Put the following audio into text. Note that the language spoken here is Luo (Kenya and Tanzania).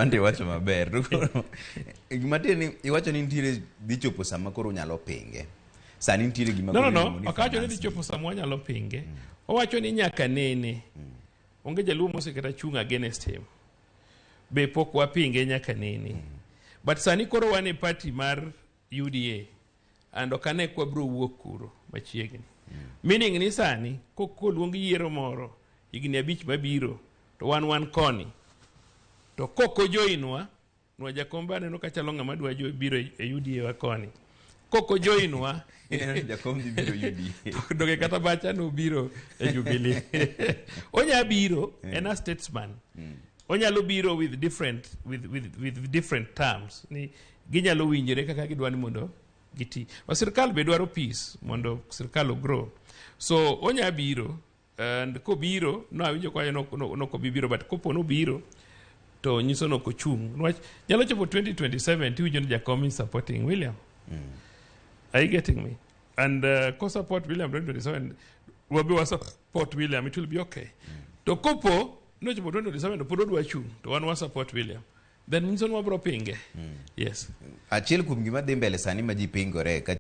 Ante iwacho maber. To koro, gima tiende ni iwacho ni nitiere dhi chopo sama koro unyalo pinge. Sani nitiere gima No, no, koro no. iluongo ni Ok awacho ni finance dhi chopo sama wanyalo pinge. Owacho ni nyaka nene. Onge jaluo mosekata chung' against him. Be pok wapinge nyaka nene. But sani koro wan e party mar UDA and ok ane kwa biro wuok kuro machiegni. Meaning ni sani koluong yiero moro higni 5 mabiro to wan koni. To kok ojoinwa, nwa Jakom be aneno ka chalo ng'ama dwa biro e UDA wa koni. Kok ojoinwa, Ineno ni Jakom dhi biro UDA. Doge kata bacha nobiro e Jubilee. Onya biro, en a statesman. Onyalo biro with different terms. Ni ginyalo winjore kaka gidwa ni mondo giti. O sirkal be dwaro peace mondo sirkal ogrow. So onya biro and kobiro no awinjo kwayo no no biro, but kopo nobiro to nyiso ni ok ochung'. Niwach nyalo chopo 2027 tiwinjo ni Jakom is supporting William. Are you getting me? And ko support William 2027, wabe wa support William, it will be okay. To kopo nochopo 2027 to pod odwa chung', to wan wa support William. Then nyiso ni wabro pinge. Yes. Achiel kuom gima dhi mbele sani ma ji pingore ka